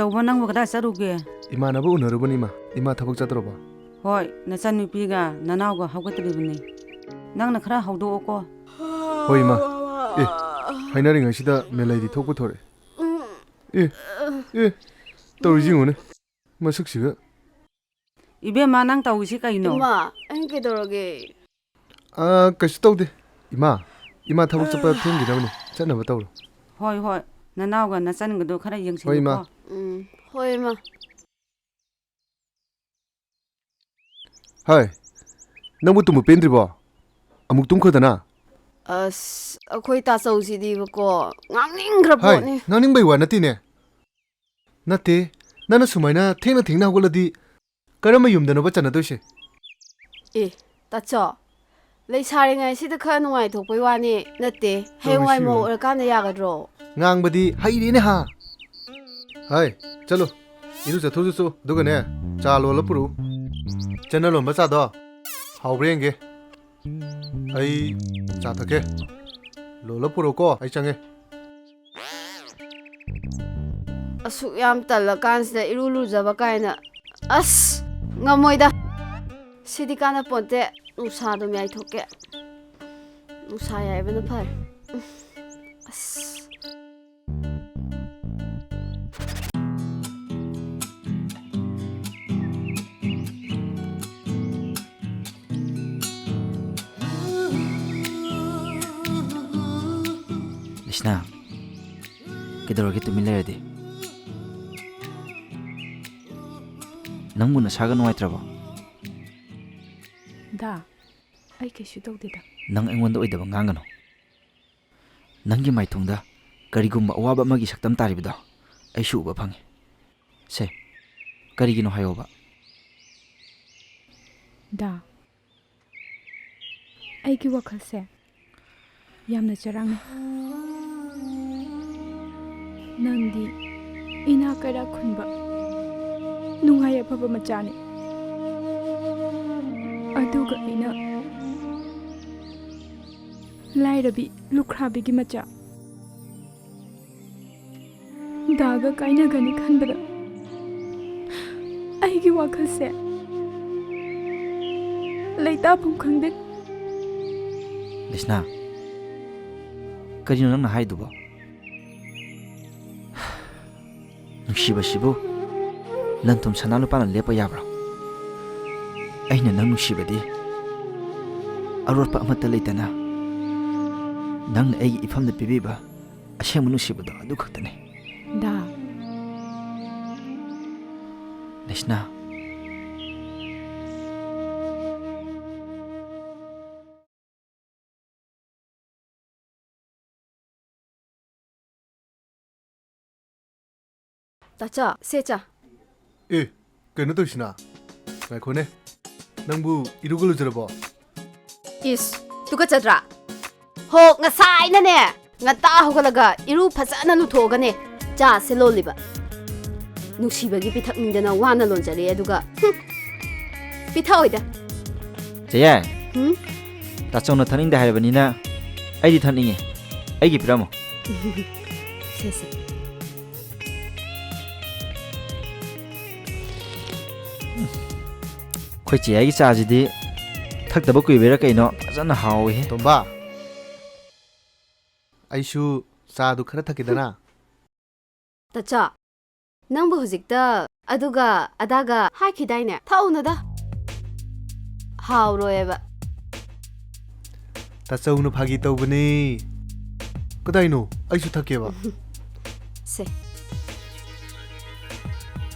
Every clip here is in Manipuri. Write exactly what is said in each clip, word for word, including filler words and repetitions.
ꯇꯧꯕ ꯅꯪꯕꯨ ꯀꯗꯥꯏ ꯆꯠꯂꯨꯒꯦ? ꯏꯃꯥꯟꯅꯕ ꯎꯅꯔꯨꯕꯅꯤ, ꯏꯃꯥ꯫ ꯏꯃꯥ ꯊꯕꯛ ꯆꯠꯇ꯭ꯔꯕꯣ? ꯍꯣꯏ, ꯅꯆꯟꯅꯨꯄꯤꯒ ꯅꯅꯥꯎꯒ ꯍꯧꯒꯠꯇ꯭ꯔꯤꯕꯅꯤ꯫ ꯅꯪꯅ ꯈꯔ ꯍꯧꯗꯣꯛꯑꯣꯀꯣ꯫ ꯍꯣꯏ, ꯏꯃꯥ꯫ ꯑꯦ, ꯍꯥꯏꯅꯔꯤꯉꯩꯁꯤꯗ ꯃꯦꯂꯩꯗꯤ ꯊꯣꯛꯄ ꯊꯣꯔꯛꯑꯦ꯫ ꯑꯦ, ꯑꯦ, ꯇꯧꯔꯤꯁꯤ ꯌꯦꯡꯉꯨꯅꯦ, ꯃꯁꯛꯁꯤꯒ꯫ ꯏꯕꯦꯝꯃ, ꯅꯪ ꯇꯧꯔꯤꯁꯤ ꯀꯩꯅꯣ? ꯏꯃꯥ, ꯑꯩ ꯀꯩꯗꯧꯔꯒꯦ? ꯑꯥ, ꯀꯩꯁꯨ ꯇꯧꯗꯦ꯫ ꯏꯃꯥ, ꯏꯃꯥ ꯊꯕꯛ ꯆꯠꯄ ꯊꯦꯡꯈꯤꯅꯕꯅꯦ, ꯆꯠꯅꯕ ꯇꯧꯔꯣ꯫ ꯍꯣꯏ, ꯍꯣꯏ, ꯅꯅꯥꯎꯒ ꯅꯆꯟꯒꯗꯣ ꯈꯔ ꯍꯣꯏ, ꯏꯃꯥ꯫ ꯌꯦꯡꯁꯤꯜꯂꯨꯀꯣ꯫ ꯎꯝ, ꯍꯣꯏ, ꯏꯃꯥ꯫ ꯍꯥꯏ, ꯅꯪꯕꯨ ꯇꯨꯝꯕ ꯄꯦꯟꯗ꯭ꯔꯤꯕꯣ? ꯑꯃꯨꯛ ꯇꯨꯝꯈ꯭ꯔꯗꯅ꯫ ꯑꯁ, ꯑꯩꯈꯣꯏ ꯇꯥꯆꯧꯁꯤꯗꯤꯕꯀꯣ, ꯉꯥꯡꯅꯤꯡꯈ꯭ꯔ ꯍꯥꯏ, ꯄꯣꯠꯅꯤ꯫ ꯉꯥꯡꯅꯤꯡꯕꯩ ꯋꯥ ꯅꯠꯇꯦꯅꯦ꯫ ꯅꯠꯇꯦ, ꯅꯪꯅ ꯁꯨꯃꯥꯏꯅ ꯊꯦꯡꯅ ꯊꯦꯡꯅ ꯍꯧꯒꯠꯂꯗꯤ ꯀꯔꯝꯕ ꯌꯨꯝꯗꯅꯣꯕ ꯆꯟꯅꯗꯣꯏꯁꯦ? ꯑꯦ, ꯇꯥꯆꯧ, ꯂꯩꯁꯥꯔꯤꯉꯩꯁꯤꯗ ꯈꯔ ꯅꯨꯡꯉꯥꯏꯊꯣꯛꯄꯩ ꯋꯥꯅꯤ, ꯅꯠꯇꯦ, ꯍꯌꯦꯡꯋꯥꯏ ꯇꯧꯔꯤꯁꯤ ꯃꯧ ꯌꯦꯡꯉꯨ꯫ ꯑꯣꯏꯔꯀꯥꯟꯗ ꯌꯥꯒꯗ꯭ꯔꯣ? ꯉꯥꯡꯕꯗꯤ ꯍꯩꯔꯦꯅꯦ ꯍꯥ꯫ ꯍꯥꯏ, ꯆꯠꯂꯨ, ꯏꯔꯨ ꯆꯠꯊꯣꯛꯆꯠꯁꯨ, ꯑꯗꯨꯒꯅꯦ, ꯆꯥ ꯂꯣꯜꯂ ꯄꯨꯔꯛꯎ꯫ ꯆꯟꯅ ꯂꯣꯟꯕ ꯆꯥꯗꯣ ꯍꯥꯎꯕ꯭ꯔꯥ ꯌꯦꯡꯒꯦ꯫ ꯑꯩ ꯆꯥ ꯊꯛꯀꯦ꯫ ꯂꯣꯜꯂ ꯄꯨꯔꯛꯎꯀꯣ, ꯑꯩ ꯆꯪꯉꯦ꯫ ꯑꯁꯨꯛ ꯌꯥꯝ ꯇꯜꯂꯀꯥꯟꯁꯤꯗ ꯏꯔꯨ ꯂꯨꯖꯕ ꯀꯥꯏꯅ꯫ ꯑꯁ! ꯉꯝꯃꯣꯏꯗ꯫ ꯁꯤꯗꯤ ꯀꯥꯟꯅꯄꯣꯟꯇꯦ꯫ ꯅꯨꯡꯁꯥ ꯑꯗꯨꯝ ꯌꯥꯏꯊꯣꯛꯀꯦ꯫ ꯅꯨꯡꯁꯥ ꯌꯥꯏꯕꯅ ꯐꯔꯦ꯫ ꯑꯁ! ꯂꯤꯁꯅꯥ, ꯀꯩꯗꯧꯔꯒꯦ ꯇꯨꯃꯤꯟ ꯂꯩꯔꯗꯤ? ꯅꯪꯕꯨ ꯅꯁꯥꯒ ꯅꯨꯡꯉꯥꯏꯇ꯭ꯔꯕꯣ? ꯗꯥ, ꯑꯩ ꯀꯩꯁꯨ ꯇꯧꯗꯦꯗ꯫ ꯅꯪ ꯑꯩꯉꯣꯟꯗ ꯑꯣꯏꯗꯕ ꯉꯥꯡꯒꯅꯨ꯫ ꯅꯪꯒꯤ ꯃꯥꯏꯊꯣꯡꯗ ꯀꯔꯤꯒꯨꯝꯕ ꯑꯋꯥꯕ ꯑꯃꯒꯤ ꯁꯛꯇꯝ ꯇꯥꯔꯤꯕꯗꯣ ꯑꯩꯁꯨ ꯎꯕ ꯐꯪꯉꯤ꯫ ꯁꯦ, ꯀꯔꯤꯒꯤꯅꯣ ꯍꯥꯏꯌꯣꯕ꯫ ꯗꯥ, ꯑꯩꯒꯤ ꯋꯥꯈꯜꯁꯦ ꯌꯥꯝꯅ ꯆꯔꯥꯡꯅꯩ꯫ ꯅꯪꯗꯤ ꯏꯅꯥꯛ ꯀꯩꯔꯥꯛ ꯈꯨꯟꯕ, ꯅꯨꯡꯉꯥꯏ ꯑꯐꯕ ꯃꯆꯥꯅꯤ꯫ ꯑꯗꯨꯒ ꯑꯩꯅ ꯂꯥꯏꯔꯕꯤ ꯂꯨꯈ꯭ꯔꯥꯕꯤꯒꯤ ꯃꯆꯥ꯫ ꯗꯥꯒ ꯀꯥꯏꯅꯒꯅꯤ ꯈꯟꯕꯗ ꯑꯩꯒꯤ ꯋꯥꯈꯜꯁꯦ ꯂꯩꯇꯥꯐꯝ ꯈꯪꯗꯦ꯫ ꯂꯤꯁꯅꯥ, ꯀꯔꯤꯅꯣ ꯅꯪꯅ ꯍꯥꯏꯗꯨꯕꯣ? ꯅꯨꯡꯁꯤꯕꯁꯤꯕꯨ ꯂꯟ ꯊꯨꯝ ꯁꯅꯥ ꯂꯨꯄꯥꯅ ꯂꯦꯞꯄ ꯌꯥꯕ꯭ꯔꯣ? ꯑꯩꯅ ꯅꯪ ꯅꯨꯡꯁꯤꯕꯗꯤ ꯑꯔꯣꯠꯄ ꯑꯃꯠꯇ ꯂꯩꯇꯅ ꯅꯪꯅ ꯑꯩꯒꯤ ꯏꯐꯝꯗ ꯄꯤꯕꯤꯕ ꯑꯁꯦꯡꯕ ꯅꯨꯡꯁꯤꯕꯗꯣ ꯑꯗꯨ ꯈꯛꯇꯅꯤ꯫ ꯗꯥ꯫ ꯂꯩꯁꯅꯥ꯫ ꯇꯥꯆꯥ, ꯁꯦ ꯆꯥ꯫ ꯑꯦ, ꯀꯩꯅꯣ ꯇꯧꯔꯤꯁꯤꯅ? ꯉꯥꯏꯈꯣꯅꯦ, ꯅꯪꯕꯨ ꯏꯔꯨꯒ ꯂꯨꯖꯔꯕꯣ? ꯏꯁ, ꯇꯨꯀꯠꯆꯗ꯭ꯔꯥ? ꯍꯣ, ꯉꯁꯥꯏꯅꯅꯦ, ꯉꯟꯇꯥ ꯍꯧꯒꯠꯂꯒ ꯏꯔꯨ ꯐꯖꯅ ꯂꯨꯊꯣꯛꯑꯒꯅꯦ ꯆꯥꯁꯦ ꯂꯣꯜꯂꯤꯕ꯫ ꯅꯨꯡꯁꯤꯕꯒꯤ ꯄꯤꯊꯛꯅꯤꯡꯗꯅ ꯋꯥꯅ ꯂꯣꯟꯖꯔꯦ, ꯑꯗꯨꯒ, ꯍꯨꯝ, ꯄꯤꯊꯛꯑꯣꯏꯗ꯫ ꯆꯦꯌꯥꯏ, ꯍꯨꯝ? ꯇꯥꯆꯧꯅ ꯊꯛꯅꯤꯡꯗꯦ ꯍꯥꯏꯔꯕꯅꯤꯅ ꯑꯩꯗꯤ ꯊꯛꯅꯤꯡꯉꯦ꯫ ꯑꯩꯒꯤ ꯄꯤꯔꯝꯃꯣ꯫ ꯁꯦ, ꯁꯦ꯫ ꯑꯩꯈꯣꯏ ꯆꯦ ꯍꯣꯏꯒꯤ ꯆꯥꯁꯤꯗꯤ ꯊꯛꯇꯕ ꯀꯨꯏꯕꯩꯔꯥ ꯀꯩꯅꯣ ꯐꯖꯅ ꯍꯥꯎꯋꯤꯍꯦ꯫ ꯇꯣꯝꯕ, ꯑꯩꯁꯨ ꯆꯥꯗꯨ ꯈꯔ ꯊꯛꯀꯦꯗꯅ꯫ ꯇꯥꯆꯥ, ꯅꯪꯕꯨ ꯍꯧꯖꯤꯛꯇ ꯑꯗꯨꯒ ꯑꯗꯥꯒ ꯍꯥꯏꯈꯤꯗꯥꯏꯅꯦ? ꯊꯛꯎꯅꯨꯗ꯫ ꯍꯥꯎꯔꯣꯏꯕ꯫ ꯇꯥꯆꯧꯅ ꯐꯥꯒꯤ ꯇꯧꯕꯅꯦ꯫ ꯀꯗꯥꯏꯅꯣ? ꯑꯩꯁꯨ ꯊꯛꯀꯦꯕ꯫ ꯁꯦ꯫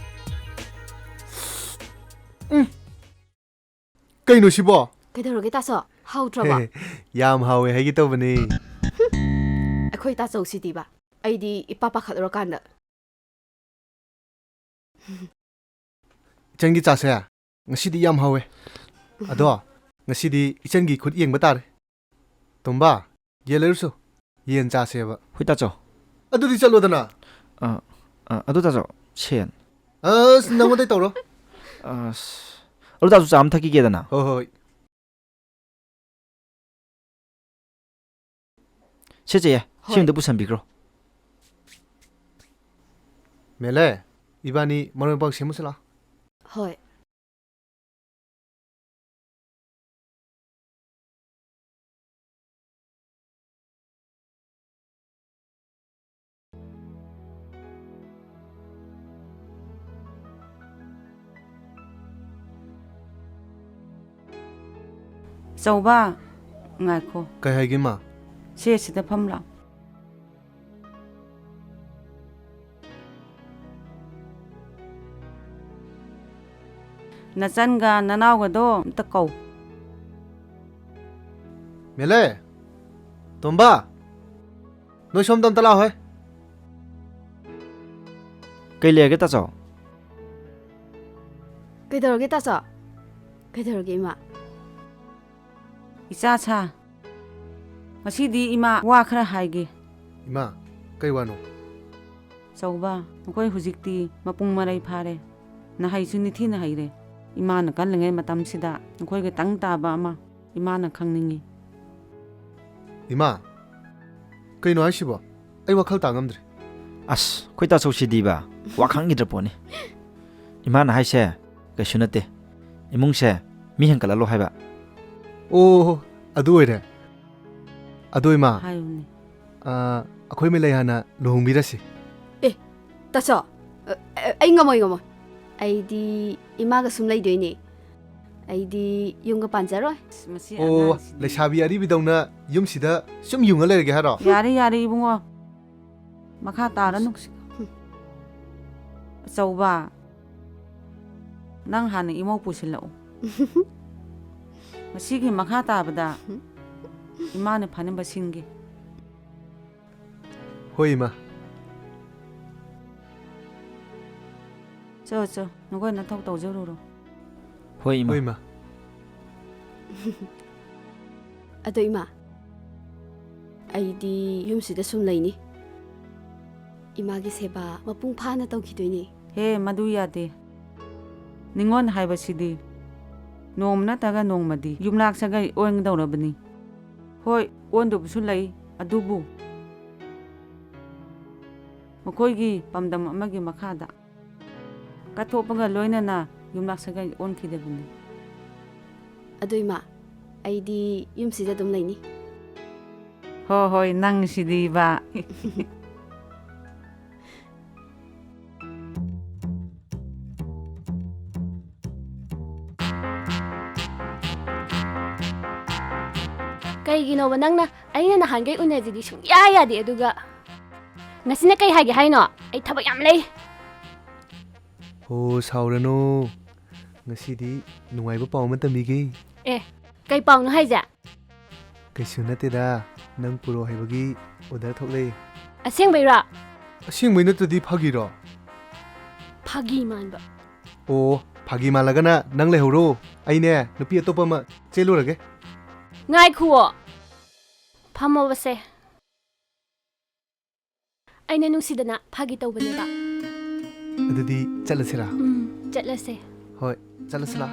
ꯎꯝ꯫ ꯀꯩꯅꯣ ꯁꯤꯕꯣ? ꯀꯩꯗꯧꯔꯒꯦ ꯇꯥꯆꯧ? ꯍꯥꯎꯇ꯭ꯔꯕꯣ? ꯌꯥꯝ ꯍꯥꯎꯋꯦ ꯍꯥꯏꯒꯦ ꯇꯧꯕꯅꯦ꯫ ꯑꯩꯈꯣꯏ ꯇꯥꯆꯧꯁꯤꯗꯤꯕ꯫ ꯑꯩꯗꯤ ꯏꯄꯥ ꯄꯥꯈꯠꯂꯨꯔꯀꯥꯟꯗ꯫ ꯏꯆꯟꯒꯤ ꯆꯥꯁꯦ ꯉꯁꯤꯗꯤ ꯌꯥꯝ ꯍꯥꯎꯋꯦ꯫ ꯑꯗꯣ ꯉꯁꯤꯗꯤ ꯏꯆꯟꯒꯤ ꯈꯨꯠ ꯌꯦꯡꯕ ꯇꯥꯔꯦ꯫ ꯇꯣꯝꯕ, ꯌꯦꯟ ꯂꯩꯔꯨꯁꯨ꯫ ꯌꯦꯟ ꯆꯥꯁꯦꯕ꯫ ꯍꯣꯏ, ꯇꯥꯆꯧ꯫ ꯑꯗꯨꯗꯤ ꯆꯠꯂꯣꯗꯅ꯫ ꯑ, ꯑ, ꯑꯗꯨ ꯇꯥꯆꯧ, ꯁꯦꯟ꯫ ꯑꯁ, ꯅꯪꯉꯣꯟꯗꯩ ꯇꯧꯔꯣ꯫ ꯑꯁ, ꯑꯗꯨ ꯇꯥꯆꯧ ꯆꯥ ꯑꯃ ꯊꯛꯈꯤꯒꯦꯗꯅ꯫ ꯍꯣꯏ, ꯍꯣꯏ꯫ ꯁꯦ ꯆꯦ, ꯁꯤ ꯍꯣꯏ꯫ ꯑꯝꯇ ꯄꯨꯁꯟꯕꯤꯈ꯭ꯔꯣ꯫ ꯃꯦꯂꯦ, ꯏꯕꯥꯅꯤ ꯃꯔꯣꯏ ꯃꯄꯥꯡ ꯁꯦꯝꯃꯨꯁꯤ ꯂꯥꯎ꯫ ꯍꯣꯏ꯫ ꯆꯧꯕ, ꯉꯥꯏꯈꯣ꯫ ꯀꯩ ꯍꯥꯏꯒꯦ, ꯏꯃꯥ? ꯁꯦ, ꯁꯤꯗ ꯐꯝ ꯂꯥꯎ꯫ ꯅꯆꯟꯒ ꯅꯅꯥꯎꯒꯗꯣ ꯑꯝꯇ ꯀꯧ꯫ ꯃꯦꯂꯦ! ꯇꯣꯝꯕ! ꯅꯣꯏ ꯁꯣꯝꯗ ꯑꯝꯇ ꯂꯥꯛꯑꯣꯍꯦ꯫ ꯀꯩ ꯂꯩꯔꯒꯦ, ꯇꯥꯆꯧ? ꯀꯩꯗꯧꯔꯒꯦ, ꯇꯥꯆꯧ? ꯀꯩꯗꯧꯔꯒꯦ, ꯏꯃꯥ? ꯏꯆꯥ ꯁꯥ, ꯉꯁꯤꯗꯤ ꯏꯃꯥ ꯋꯥ ꯈꯔ ꯍꯥꯏꯒꯦ꯫ ꯏꯃꯥ, ꯀꯩ ꯋꯥꯅꯣ? ꯆꯧꯕ, ꯅꯈꯣꯏ ꯍꯧꯖꯤꯛꯇꯤ ꯃꯄꯨꯡ ꯃꯔꯩ ꯐꯥꯔꯦ꯫ ꯅꯍꯩꯁꯨ ꯅꯤꯡꯊꯤꯅ ꯍꯩꯔꯦ꯫ ꯏꯃꯥꯅ ꯀꯜꯂꯤꯉꯩ ꯃꯇꯝꯁꯤꯗ ꯅꯈꯣꯏꯒꯤ ꯇꯪ ꯇꯥꯕ ꯑꯃ ꯏꯃꯥꯅ ꯈꯪꯅꯤꯡꯏ꯫ ꯏꯃꯥ, ꯀꯩꯅꯣ ꯍꯥꯏꯁꯤꯕꯣ? ꯑꯩ ꯋꯥꯈꯜ ꯇꯥ ꯉꯝꯗ꯭ꯔꯦ꯫ ꯑꯁ, ꯑꯩꯈꯣꯏ ꯇꯥꯆꯧꯁꯤꯗꯤꯕ, ꯋꯥ ꯈꯪꯈꯤꯗ꯭ꯔ ꯄꯣꯠꯅꯤ꯫ ꯏꯃꯥꯅ ꯍꯥꯏꯁꯦ ꯀꯩꯁꯨ ꯅꯠꯇꯦ꯫ ꯏꯃꯨꯡꯁꯦ ꯃꯤ ꯍꯦꯟꯀꯠꯍꯜꯂꯣ ꯍꯥꯏꯕ꯫ ꯑꯣ, ꯑꯗꯨ ꯑꯣꯏꯔꯦ꯫ ꯑꯗꯣ ꯏꯃꯥ, ꯍꯥꯏꯌꯨꯅꯦ꯫ ꯑ, ꯑꯩꯈꯣꯏ ꯃꯤꯂꯩ ꯍꯥꯟꯅ ꯂꯨꯍꯣꯡꯕꯤꯔꯁꯤ꯫ ꯑꯦ, ꯇꯥꯆꯧ, ꯑ, ꯑ, ꯑꯩ ꯉꯝꯃꯣꯏ, ꯉꯝꯃꯣꯏ꯫ ꯑꯩꯗꯤ ꯏꯃꯥꯒ ꯁꯨꯝ ꯂꯩꯗꯣꯏꯅꯦ꯫ ꯑꯩꯗꯤ ꯌꯨꯝꯒ ꯄꯥꯟꯖꯔꯣꯏ꯫ ꯑꯁ, ꯃꯁꯤ ꯑꯣ, ꯑꯉꯥꯡꯁꯤꯗꯤ꯫ ꯂꯩꯁꯥꯕꯤ ꯑꯔꯤꯕꯤꯗꯧꯅ ꯌꯨꯝꯁꯤꯗ ꯁꯨꯝ ꯌꯨꯡꯉ ꯂꯩꯔꯒꯦ ꯍꯥꯏꯔꯣ? ꯌꯥꯔꯦ, ꯌꯥꯔꯦ, ꯏꯕꯨꯡꯉꯣ꯫ ꯃꯈꯥ ꯇꯥꯔꯅꯨ꯫ ꯑꯆꯧꯕ, ꯅꯪ ꯍꯥꯟꯅ ꯏꯃꯧ ꯄꯨꯁꯤꯜꯂꯛꯎ꯫ ꯃꯁꯤꯒꯤ ꯃꯈꯥ ꯇꯥꯕꯗ ꯏꯃꯥꯅ ꯐꯅꯕ ꯁꯤꯟꯒꯦ꯫ ꯍꯣꯏ, ꯏꯃꯥ꯫ ꯆꯣ, ꯆꯣ, ꯅꯈꯣꯏ ꯅꯊꯧ ꯇꯧꯖꯔꯨꯔꯣ꯫ ꯍꯣꯏ, ꯏꯃꯥ꯫ ꯍꯣꯏ, ꯏꯃꯥ꯫ ꯑꯗꯣ, ꯏꯃꯥ, ꯑꯩꯗꯤ ꯌꯨꯝꯁꯤꯗ ꯁꯨꯝ ꯂꯩꯅꯤ꯫ ꯏꯃꯥꯒꯤ ꯁꯦꯕꯥ ꯃꯄꯨꯡ ꯐꯥꯅ ꯇꯧꯈꯤꯗꯣꯏꯅꯤ꯫ ꯍꯦ, ꯃꯗꯨ ꯌꯥꯗꯦ꯫ ꯅꯤꯉꯣꯜ ꯍꯥꯏꯕꯁꯤꯗꯤ ꯅꯣꯡꯃ ꯅꯠꯇ꯭ꯔꯒ ꯅꯣꯡꯃꯗꯤ ꯌꯨꯝꯂꯥꯛ ꯁꯥꯒꯩ ꯑꯣꯟꯒꯗꯧꯔꯕꯅꯤ꯫ ꯍꯣꯏ, ꯑꯣꯟꯗꯕꯁꯨ ꯂꯩ, ꯑꯗꯨꯕꯨ ꯃꯈꯣꯏꯒꯤ ꯄꯥꯝꯗꯝ ꯑꯃꯒꯤ ꯃꯈꯥꯗ ꯀꯠꯊꯣꯛꯄꯒ ꯂꯣꯏꯅꯅ ꯌꯨꯝꯂꯥꯛ ꯁꯥꯒꯩ ꯑꯣꯟꯈꯤꯗꯕꯅꯤ꯫ ꯑꯗꯨ ꯏꯃꯥ, ꯑꯩꯗꯤ ꯌꯨꯝꯁꯤꯗ ꯑꯗꯨꯝ ꯂꯩꯅꯤ꯫ ꯍꯣ ꯍꯣꯏ, ꯅꯪꯁꯤꯗꯤꯕ꯫ ꯀꯩꯒꯤꯅꯣꯕ ꯅꯪꯅ ꯑꯩꯅ ꯅꯍꯥꯟꯈꯩ ꯎꯅꯁꯤꯗꯤ ꯁꯨꯡꯌꯥ ꯌꯥꯗꯦ, ꯑꯗꯨꯒ ꯉꯁꯤꯅ ꯀꯩ ꯍꯥꯏꯒꯦ ꯍꯥꯏꯅꯣ? ꯑꯩ ꯊꯕꯛ ꯌꯥꯝ ꯂꯩ꯫ ꯍꯣ, ꯁꯥꯎꯔꯅꯨ꯫ ꯉꯁꯤꯗꯤ ꯅꯨꯡꯉꯥꯏꯕ ꯄꯥꯎ ꯑꯃ ꯇꯝꯕꯤꯒꯦ꯫ ꯑꯦ, ꯀꯩ ꯄꯥꯎꯅꯣ ꯍꯥꯏꯁꯦ? ꯀꯩꯁꯨ ꯅꯠꯇꯦꯗ, ꯅꯪ ꯄꯨꯔꯛꯑꯣ ꯍꯥꯏꯕꯒꯤ order ꯊꯣꯛꯂꯛꯑꯦ꯫ ꯑꯁꯦꯡꯕꯩꯔꯣ? ꯑꯁꯦꯡꯕꯩ ꯅꯠꯇ꯭ꯔꯗꯤ ꯐꯥꯒꯤꯔꯣ? ꯐꯥꯒꯤ ꯃꯥꯟꯕ꯫ ꯑꯣ, ꯐꯥꯒꯤ ꯃꯥꯜꯂꯒꯅ ꯅꯪ ꯂꯩꯍꯧꯔꯣ꯫ ꯑꯩꯅꯦ, ꯅꯨꯄꯤ ꯑꯇꯣꯞꯄ ꯑꯃ ꯆꯦꯜꯂꯨꯔꯒꯦ꯫ ꯉꯥꯏꯈꯨꯑꯣ꯫ ꯐꯝꯃꯣꯕꯁꯦ꯫ ꯑꯩꯅ ꯅꯨꯡꯁꯤꯗꯅ ꯐꯥꯒꯤ ꯇꯧꯕꯅꯦꯕ꯫ ꯑꯗꯨꯗꯤ ꯆꯠꯂꯁꯤꯔꯥ? ꯎꯝ, ꯆꯠꯂꯁꯦ꯫ ꯍꯣꯏ, ꯆꯠꯂꯁꯤꯔꯥ?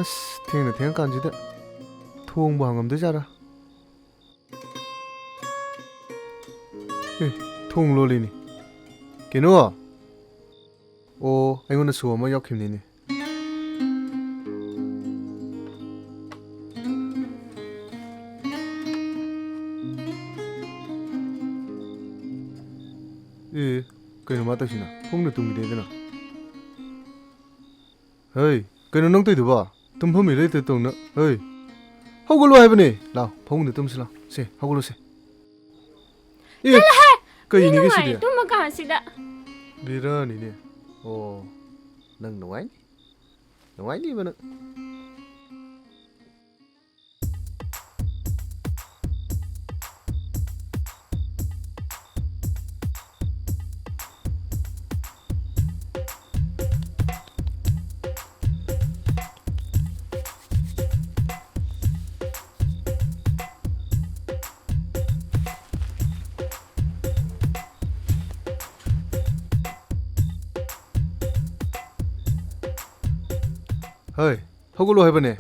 ꯑꯁ, ꯊꯦꯡꯅ ꯊꯦꯡꯉꯀꯥꯟꯁꯤꯗ ꯊꯣꯡꯕꯨ ꯍꯥꯡꯉꯝꯗꯣꯏꯖꯥꯠꯔꯥ? ꯑꯦ, ꯊꯣꯡ ꯂꯣꯜꯂꯤꯅꯤ꯫ ꯀꯩꯅꯣ? ꯑꯣ, ꯑꯩꯉꯣꯟꯗ show ꯑꯃ ꯌꯥꯎꯈꯤꯕꯅꯤꯅꯦ꯫ ꯀꯃꯥꯏꯅ ꯇꯧꯁꯤꯅ? ꯐꯃꯨꯡꯗ ꯇꯨꯝꯈꯤꯗꯦꯗꯅ꯫ ꯍꯩ, ꯀꯩꯅꯣ ꯅꯪ ꯇꯧꯏꯗꯨꯕꯣ? ꯇꯨꯝꯐꯝ ꯏꯂꯩꯇ ꯇꯧꯅ꯫ ꯍꯩ, ꯍꯧꯒꯠꯂꯣ ꯍꯥꯏꯕꯅꯦ꯫ ꯂꯥꯎ, ꯐꯃꯨꯡꯗ ꯇꯨꯝꯁꯤ ꯂꯥꯎ꯫ ꯁꯦ, ꯍꯧꯒꯠꯂꯣꯁꯦ꯫ ꯑꯦ, ꯆꯠꯂꯣꯍꯦ! ꯀꯩꯅꯤꯒꯦ ꯅꯨꯡꯉꯥꯏ ꯁꯤꯗꯤ? ꯇꯨꯝꯃꯀꯥꯟꯁꯤꯗ꯫ ꯕꯦꯔꯥꯅꯤꯅꯦ꯫ ꯑꯣ, ꯅꯪ ꯅꯨꯡꯉꯥꯏꯅꯤ꯫ ꯅꯨꯡꯉꯥꯏꯅꯤꯕ ꯅꯪ꯫ ꯍꯣꯏ, ꯍꯧꯒꯠꯂꯣ ꯍꯥꯏꯕꯅꯦ꯫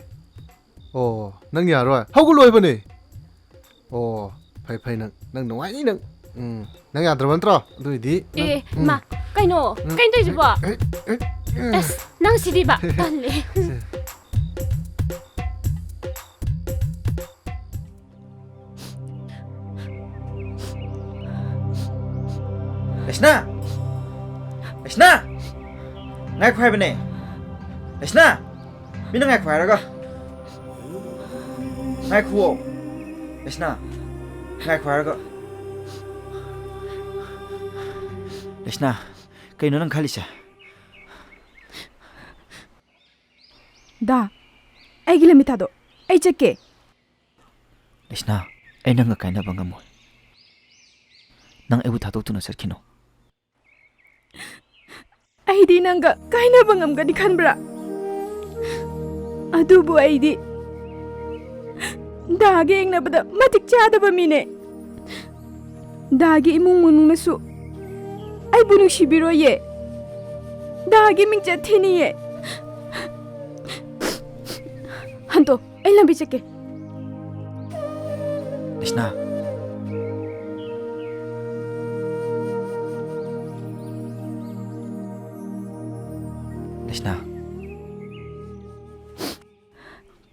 ꯑꯣ, ꯅꯪ ꯌꯥꯔꯣꯏ? ꯍꯧꯒꯠꯂꯣ ꯍꯥꯏꯕꯅꯦ꯫ ꯑꯣ, ꯐꯩ, ꯐꯩ, ꯅꯪ, ꯅꯪ ꯅꯨꯡꯉꯥꯏꯅꯤ ꯅꯪ꯫ ꯎꯝ, ꯅꯪ ꯌꯥꯗ꯭ꯔꯕ ꯅꯠꯇ꯭ꯔꯣ? ꯑꯗꯨꯏꯗꯤ ꯅꯪ, ꯑꯦ, ꯎꯝ꯫ ꯃꯥ, ꯀꯩꯅꯣ? ꯎꯝ꯫ ꯀꯩꯅꯣ ꯇꯧꯔꯤꯁꯤꯕꯣ? ꯑꯦ, ꯑꯦ, ꯑꯦ꯫ ꯑꯁ, ꯅꯪ ꯁꯤꯗꯤꯕ꯫ ꯁꯦ꯫ ꯇꯜꯂꯦ꯫ ꯁꯦ꯫ ꯂꯩꯁꯅꯥ! ꯂꯩꯁꯅꯥ! ꯉꯥꯏꯈꯣ ꯍꯥꯏꯕꯅꯦ! ꯂꯩꯁꯅꯥ! ꯃꯤꯅ ꯉꯥꯏꯈꯣ ꯍꯥꯏꯔꯒ꯫ ꯉꯥꯏꯈꯨꯋꯣ! ꯂꯩꯁꯅꯥ! ꯉꯥꯏꯈꯣ ꯍꯥꯏꯔꯒ꯫ ꯂꯩꯁꯅꯥ, ꯀꯩꯅꯣ ꯅꯪ ꯈꯜꯂꯤꯁꯦ? ꯗꯥ, ꯑꯩꯒꯤ ꯂꯝꯕꯤ ꯊꯥꯗꯣꯛ꯫ ꯑꯩ ꯆꯠꯀꯦ꯫ ꯂꯩꯁꯅꯥ, ꯑꯩ ꯅꯪꯒ ꯀꯥꯏꯅꯕ ꯉꯝꯃꯣꯏ꯫ ꯅꯪ ꯑꯩꯕꯨ ꯊꯥꯗꯣꯛꯇꯨꯅ ꯆꯠꯈꯤꯅꯨ꯫ ꯑꯩꯗꯤ ꯅꯪꯒ ꯀꯥꯏꯅꯕ ꯉꯝꯒꯅꯤ ꯈꯟꯕ꯭ꯔꯥ? ꯑꯗꯨꯕꯨ ꯑꯩꯗꯤ ꯗꯥꯒ ꯌꯦꯡꯅꯕꯗ ꯃꯇꯤꯛ ꯆꯥꯗꯕ ꯃꯤꯅꯦ꯫ ꯗꯥꯒꯤ ꯏꯃꯨꯡ ꯃꯅꯨꯡꯅꯁꯨ ꯑꯩꯕꯨ ꯅꯨꯡꯁꯤꯕꯤꯔꯣꯏꯌꯦ꯫ ꯗꯥꯒꯤ ꯃꯤꯡꯆꯠ ꯊꯤꯅꯤꯌꯦ꯫ ꯍꯟꯗꯣ, ꯑꯩ ꯂꯝꯕꯤ ꯆꯠꯀꯦ꯫ ꯂꯩꯁꯅꯥ꯫ ꯂꯩꯁꯅꯥ꯫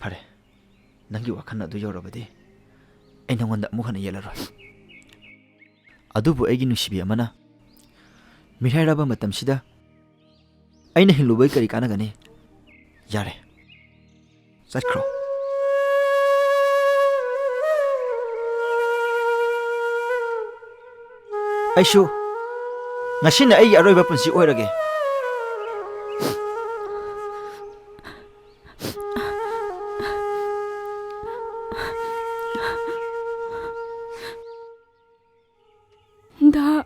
ꯐꯔꯦ, ꯅꯪꯒꯤ ꯋꯥꯈꯜ ꯑꯗꯨ ꯌꯧꯔꯕꯗꯤ ꯑꯩ ꯅꯪꯉꯣꯟꯗ ꯑꯃꯨꯛ ꯍꯟꯅ ꯌꯦꯠꯂꯔꯣꯏ꯫ ꯑꯗꯨꯕꯨ ꯑꯩꯒꯤ ꯅꯨꯡꯁꯤꯕꯤ ꯑꯃꯅ ꯃꯤꯔꯥꯏꯔꯕ ꯃꯇꯝꯁꯤꯗ ꯑꯩꯅ ꯍꯤꯡꯂꯨꯕꯒꯤ ꯀꯔꯤ ꯀꯥꯟꯅꯒꯅꯤ? ꯌꯥꯔꯦ, ꯆꯠꯈ꯭ꯔꯣ꯫ ꯑꯩꯁꯨ ꯉꯁꯤꯅ ꯑꯩꯒꯤ ꯑꯔꯣꯏꯕ ꯄꯨꯟꯁꯤ ꯑꯣꯏꯔꯒꯦ꯫ ꯗꯥ꯫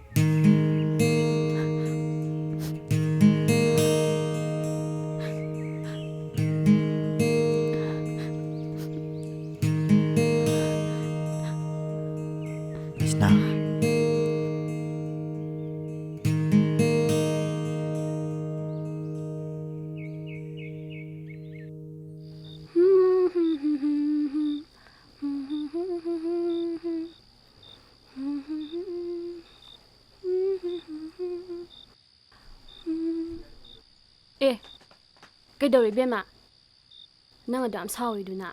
ꯃꯤꯁꯅꯥ꯫ ꯑꯦ, ꯀꯩꯗꯧꯔꯦ ꯏꯕꯦꯝꯃ? ꯅꯪ ꯑꯗꯨ ꯌꯥꯝ ꯁꯥꯎꯔꯤꯗꯨꯅ?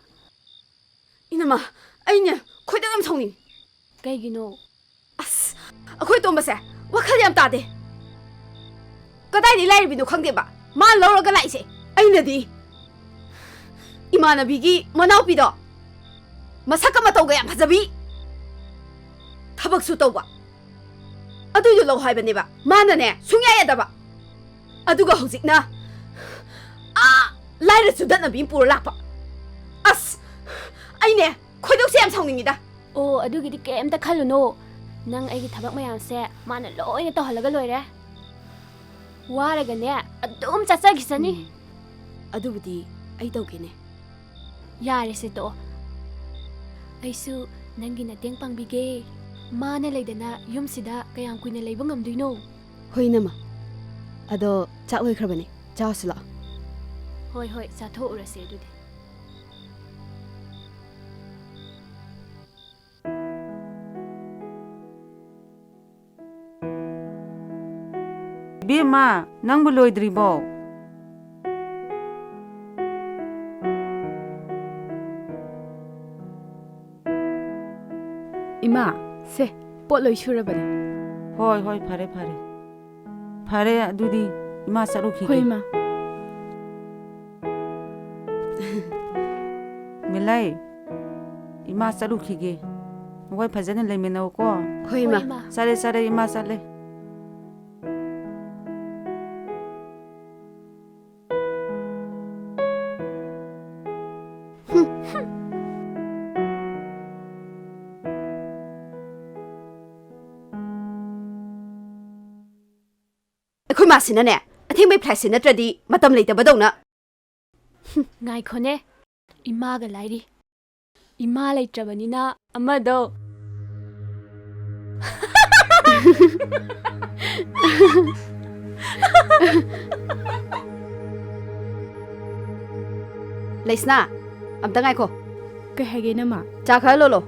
ꯏꯅꯝꯃ, ꯑꯩꯅꯦ ꯈꯣꯏꯗꯧ ꯌꯥꯝ ꯁꯥꯎꯅꯤꯡꯉꯤ꯫ ꯀꯩꯒꯤꯅꯣ? ꯑꯁ, ꯑꯩꯈꯣꯏ ꯇꯣꯝꯕꯁꯦ ꯋꯥꯈꯜ ꯌꯥꯝ ꯇꯥꯗꯦ꯫ ꯀꯗꯥꯏꯗꯒꯤ ꯂꯥꯏꯔꯕꯤꯅꯣ ꯈꯪꯗꯦꯕ, ꯃꯥ ꯂꯧꯔꯒ ꯂꯥꯛꯏꯁꯦ꯫ ꯑꯩꯅꯗꯤ ꯏꯃꯥꯟꯅꯕꯤꯒꯤ ꯃꯅꯥꯎꯄꯤꯗꯣ, ꯃꯁꯛꯀ ꯃꯇꯧꯒ ꯌꯥꯝ ꯐꯖꯕꯤ, ꯊꯕꯛꯁꯨ ꯇꯧꯕ, ꯑꯗꯨꯏꯗꯣ ꯂꯧ ꯍꯥꯏꯕꯅꯦꯕ꯫ ꯃꯥꯅꯅꯦ ꯁꯨꯡꯌꯥ ꯌꯥꯗꯕ꯫ ꯑꯗꯨꯒ ꯍꯧꯖꯤꯛꯅ ꯑꯥ ꯂꯥꯏꯔ ꯆꯨꯗꯠꯅꯕꯤ ꯑꯃ ꯄꯨꯔ ꯂꯥꯛꯄ꯫ ꯑꯁ, ꯑꯩꯅꯦ ꯈꯣꯏꯗꯧꯁꯦ ꯌꯥꯝ ꯁꯥꯎꯅꯤꯡꯉꯤꯗ꯫ ꯑꯣ, ꯑꯗꯨꯒꯤꯗꯤ ꯀꯩꯝꯇ ꯈꯜꯂꯨꯅꯣ꯫ ꯅꯪ ꯑꯩꯒꯤ ꯊꯕꯛ ꯃꯌꯥꯝꯁꯦ ꯃꯥꯅ ꯂꯣꯏꯅ ꯇꯧꯍꯜꯂꯒ ꯂꯣꯏꯔꯦ꯫ ꯋꯥꯔꯒꯅꯦ ꯑꯗꯨꯝ ꯆꯠꯆꯈꯤꯁꯅꯤ꯫ ꯎꯝ, ꯑꯗꯨꯕꯨꯗꯤ ꯑꯩ ꯇꯧꯒꯦꯅꯦ꯫ ꯌꯥꯔꯦꯁꯦ, ꯇꯣꯛꯑꯣ꯫ ꯑꯩꯁꯨ ꯅꯪꯒꯤ ꯃꯇꯦꯡ ꯄꯥꯡꯕꯤꯒꯦ꯫ ꯃꯥꯅ ꯂꯩꯗꯅ ꯌꯨꯝꯁꯤꯗ ꯀꯌꯥꯝ ꯀꯨꯏꯅ ꯂꯩꯕ ꯉꯝꯗꯣꯏꯅꯣ? ꯍꯣꯏ, ꯏꯅꯝꯃ꯫ ꯑꯗꯣ ꯆꯥꯛ ꯂꯣꯏꯈ꯭ꯔꯕꯅꯦ, ꯆꯥꯁꯤ ꯂꯥꯛꯑꯣ꯫ ꯍꯣꯏ, ꯍꯣꯏ, ꯆꯥꯊꯣꯛꯎꯔꯁꯦ ꯑꯗꯨꯗꯤ꯫ ꯏꯕꯦꯝꯃ, ꯅꯪꯕꯨ ꯂꯣꯏꯗ꯭ꯔꯤꯕꯣ? ꯏꯃꯥ, ꯁꯦ, ꯄꯣꯠ ꯂꯣꯏ ꯁꯨꯔꯕꯅꯦ꯫ ꯍꯣꯏ, ꯍꯣꯏ, ꯐꯔꯦ, ꯐꯔꯦ꯫ ꯐꯔꯦ, ꯑꯗꯨꯗꯤ ꯏꯃꯥ ꯆꯠꯂꯨꯈꯤꯒꯦ꯫ ꯍꯣꯏ, ꯏꯃꯥ꯫ ꯃꯤꯂꯩ, ꯏꯃꯥ ꯆꯠꯂꯨꯈꯤꯒꯦ꯫ ꯃꯈꯣꯏ ꯐꯖꯅ ꯂꯩꯃꯤꯟꯅꯧꯀꯣ꯫ ꯍꯣꯏ, ꯏꯃꯥ꯫ ꯍꯣꯏ, ꯏꯃꯥ꯫ ꯆꯠꯂꯦ, ꯆꯠꯂꯦ, ꯏꯃꯥ ꯆꯠꯂꯦ꯫ ꯑꯩꯈꯣꯏ ꯃꯥꯁꯤꯅꯅꯦ, ꯑꯊꯦꯡꯕꯩ flightꯁꯦ ꯅꯠꯇ꯭ꯔꯗꯤ ꯃꯇꯝ ꯂꯩꯇꯕꯗꯧꯅ꯫ ꯉꯥꯏꯈꯣꯅꯦ, ꯏꯃꯥꯒ ꯂꯥꯏꯔꯤ꯫ ꯏꯃꯥ ꯂꯩꯇ꯭ꯔꯕꯅꯤꯅ ꯑꯃꯗꯣ꯫ ꯂꯩꯁꯅꯥ, ꯑꯝꯇ ꯉꯥꯏꯈꯣ꯫ ꯀꯩ ꯍꯥꯏꯒꯦ, ꯏꯅꯝꯃ? ꯆꯥ ꯈꯔ ꯂꯣꯜꯂꯣ꯫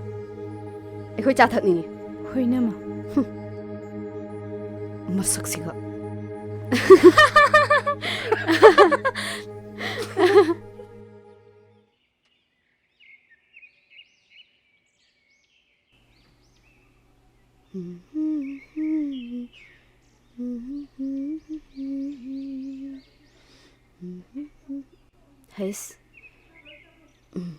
ꯑꯩꯈꯣꯏ ꯆꯥ ꯊꯛꯅꯤꯡꯉꯤ꯫ ꯍꯣꯏ, ꯏꯅꯝꯃ꯫ ꯃꯁꯛꯁꯤꯒ꯫ ꯍꯩꯁ꯫ ꯎꯝ꯫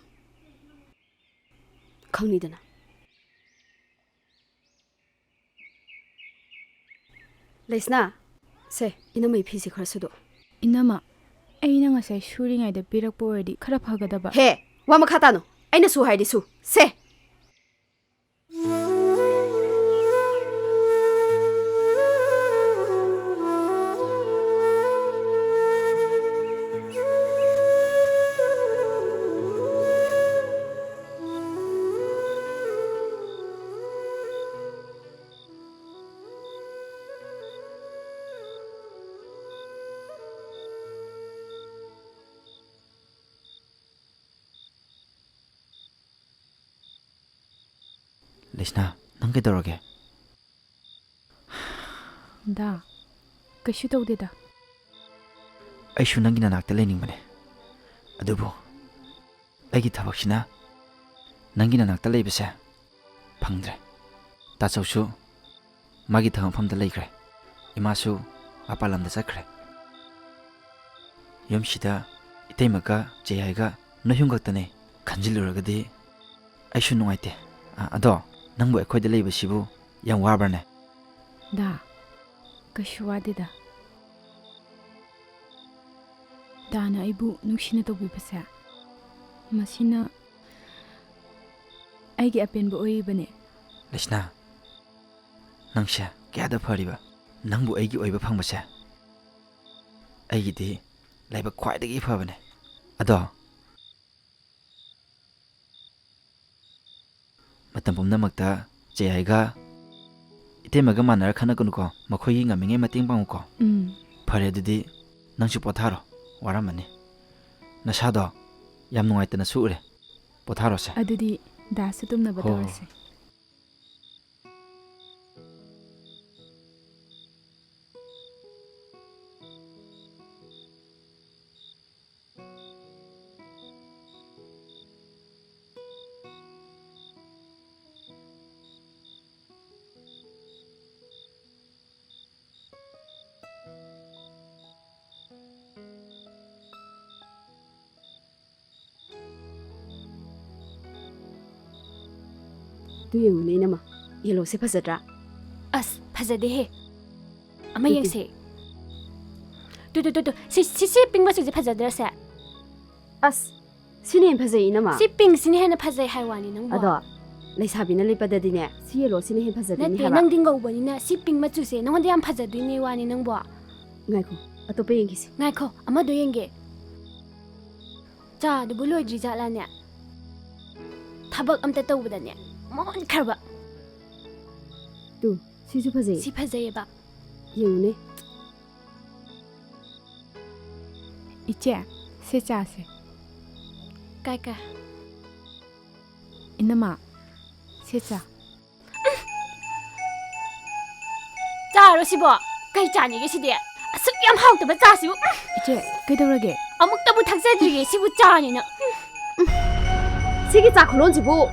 ꯈꯪꯅꯤꯗꯅ꯫ ꯂꯩꯁꯅꯥ, ꯁꯦ, ꯏꯅꯝꯃꯩ ꯐꯤꯁꯦ ꯈꯔ ꯁꯨꯗꯣꯛꯑꯣ꯫ ꯏꯅꯝꯃ, ꯑꯩꯅ ꯉꯁꯥꯏ ꯁꯨꯔꯤꯉꯩꯗ ꯄꯤꯔꯛꯄ ꯑꯣꯏꯔꯗꯤ ꯈꯔ ꯐꯒꯗꯕ꯫ ꯍꯦ, ꯋꯥ ꯃꯈꯥ ꯇꯥꯅꯨ꯫ ꯑꯩꯅ ꯁꯨ ꯍꯥꯏꯔꯗꯤ ꯁꯨ꯫ ꯁꯦ꯫ ꯂꯩꯁꯅꯥ, ꯅꯪ ꯀꯩꯗꯧꯔꯒꯦ? ꯗꯥ, ꯀꯩꯁꯨ ꯇꯧꯗꯦꯗ꯫ ꯑꯩꯁꯨ ꯅꯪꯒꯤ ꯅꯅꯥꯛꯇ ꯂꯩꯅꯤꯡꯕꯅꯦ, ꯑꯗꯨꯕꯨ ꯑꯩꯒꯤ ꯊꯕꯛꯁꯤꯅ ꯅꯪꯒꯤ ꯅꯅꯥꯛꯇ ꯂꯩꯕꯁꯦ ꯐꯪꯗ꯭ꯔꯦ꯫ ꯇꯥꯆꯧꯁꯨ ꯃꯥꯒꯤ ꯊꯕꯛ ꯃꯐꯝꯗ ꯂꯩꯈ꯭ꯔꯦ꯫ ꯏꯃꯥꯁꯨ ꯃꯄꯥꯟ ꯂꯝꯗ ꯆꯠꯈ꯭ꯔꯦ꯫ ꯌꯨꯝꯁꯤꯗ ꯏꯇꯩꯃꯒ ꯆꯦ ꯌꯥꯏꯒ ꯅꯣꯏ ꯑꯍꯨꯝ ꯈꯛꯇꯅꯦ꯫ ꯈꯟꯖꯤꯜꯂꯨꯔꯒꯗꯤ ꯑꯩꯁꯨ ꯅꯨꯡꯉꯥꯏꯇꯦ꯫ ꯑ, ꯑꯗꯣ ꯅꯪꯕꯨ ꯑꯩꯈꯣꯏꯗ ꯂꯩꯕꯁꯤꯕꯨ ꯌꯥꯝ ꯋꯥꯕ꯭ꯔꯅꯦ? ꯗꯥ, ꯀꯩꯁꯨ ꯋꯥꯗꯦꯗ꯫ ꯗꯥꯅ ꯑꯩꯕꯨ ꯅꯨꯡꯁꯤꯅ ꯇꯧꯕꯤꯕꯁꯦ, ꯃꯁꯤꯅ ꯑꯩꯒꯤ ꯑꯄꯦꯟꯕ ꯑꯣꯏꯔꯤꯕꯅꯦ꯫ ꯂꯩꯁꯅꯥ, ꯅꯪꯁꯦ ꯀꯌꯥꯗ ꯐꯔꯤꯕ? ꯅꯪꯕꯨ ꯑꯩꯒꯤ ꯑꯣꯏꯕ ꯐꯪꯕꯁꯦ ꯑꯩꯒꯤꯗꯤ ꯂꯥꯏꯕꯛ ꯈ꯭ꯋꯥꯏꯗꯒꯤ ꯐꯕꯅꯦ꯫ ꯑꯗꯣ ꯃꯇꯝ ꯄꯨꯝꯅꯃꯛꯇ ꯆꯦ ꯌꯥꯏꯒ ꯏꯇꯩꯃꯒ ꯃꯥꯟꯅꯔ ꯈꯟꯅꯒꯅꯨꯀꯣ꯫ ꯃꯈꯣꯏꯒꯤ ꯉꯝꯃꯤꯉꯩ ꯃꯇꯦꯡ ꯄꯥꯡꯉꯨꯀꯣ꯫ ꯎꯝ꯫ ꯐꯔꯦ, ꯑꯗꯨꯗꯤ ꯅꯪꯁꯨ ꯄꯣꯊꯥꯔꯣ, ꯋꯥꯔꯝꯃꯅꯤ꯫ ꯅꯁꯥꯗꯣ ꯌꯥꯝ ꯅꯨꯡꯉꯥꯏꯇꯅꯁꯨ ꯎꯔꯦ꯫ ꯄꯣꯊꯥꯔꯣꯁꯦ꯫ ꯑꯗꯨꯗꯤ ꯗꯥꯁꯨ ꯇꯨꯝꯅꯕ ꯍꯣ, ꯍꯣ, ꯇꯧꯔꯁꯦ꯫ ꯇꯨ ꯌꯦꯡꯉꯨꯅꯦ, ꯏꯅꯝꯃ꯫ ꯌꯦꯜꯂꯣꯁꯦ ꯐꯖꯗ꯭ꯔꯥ? ꯑꯁ, ꯐꯖꯗꯦꯍꯦ꯫ ꯑꯃ ꯇꯨ, ꯇꯨ꯫ ꯌꯦꯡꯁꯦ꯫ Two, two, two, two. ꯁꯤ, ꯁꯤ, ꯁꯤ ꯄꯤꯡ ꯃꯆꯨꯁꯦ ꯐꯖꯗ꯭ꯔꯁꯦ? ꯑꯁ, ꯁꯤꯅ ꯍꯦꯟꯅ ꯐꯖꯩ, ꯏꯅꯝꯃ꯫ ꯁꯤ ꯄꯤꯡꯁꯤꯅ ꯍꯦꯟꯅ ꯐꯖꯩ ꯍꯥꯏ ꯋꯥꯅꯤ ꯅꯪꯕꯣ꯫ ꯑꯗꯣ, ꯂꯩꯁꯥꯕꯤꯅ ꯂꯤꯠꯄꯗꯗꯤꯅꯦ, ꯁꯤ ꯌꯦꯜꯂꯣꯁꯤꯅ ꯍꯦꯟꯅ ꯐꯖꯗꯣꯏꯅꯤ ꯅꯠꯇꯦ, ꯍꯥꯏꯕ꯫ ꯅꯪꯗꯤ ꯉꯧꯕꯅꯤꯅ ꯁꯤ ꯄꯤꯡ ꯃꯆꯨꯁꯦ ꯅꯪꯉꯣꯟꯗ ꯌꯥꯝ ꯐꯖꯗꯣꯏꯅꯦ ꯋꯥꯅꯤ ꯅꯪꯕꯣ꯫ ꯉꯥꯏꯈꯣ, ꯑꯇꯣꯞꯄ ꯌꯦꯡꯈꯤꯁꯤ꯫ ꯉꯥꯏꯈꯣ, ꯑꯃꯗꯣ ꯌꯦꯡꯒꯦ꯫ ꯆꯥꯗꯨꯕꯨ ꯂꯣꯏꯗ꯭ꯔꯤ ꯖꯥꯠꯂꯥꯅꯦ? ꯊꯕꯛ ꯑꯝꯇ ꯇꯧꯕꯗꯅꯦ, ꯃꯣꯟꯈ꯭ꯔꯕ꯫ ꯇꯨ, ꯁꯤꯁꯨ ꯐꯖꯩ꯫ ꯁꯤ ꯐꯖꯩꯌꯦꯕ꯫ ꯌꯦꯡꯉꯨꯅꯦ꯫ ꯏꯆꯦ, ꯁꯦ ꯆꯥꯁꯦ꯫ ꯀꯥꯏ, ꯀꯥꯏ? ꯏꯅꯝꯃ, ꯁꯦ ꯆꯥ꯫ ꯆꯥꯔꯣ ꯁꯤꯕꯣ? ꯀꯩ ꯆꯥꯅꯤꯒꯦ ꯁꯤꯗꯤ? ꯑꯁꯨꯛ ꯌꯥꯝ ꯍꯥꯎꯇꯕ ꯆꯥꯁꯤꯕꯨ꯫ ꯏꯆꯦ, ꯀꯩꯗꯧꯔꯒꯦ? ꯑꯃꯨꯛꯇꯕꯨ ꯊꯛꯆꯗ꯭ꯔꯤꯌꯦ ꯁꯤꯕꯨ ꯆꯥꯅꯤꯅ꯫ ꯁꯤꯒꯤ ꯆꯥ ꯈꯨꯂꯣꯟꯁꯤꯕꯨ,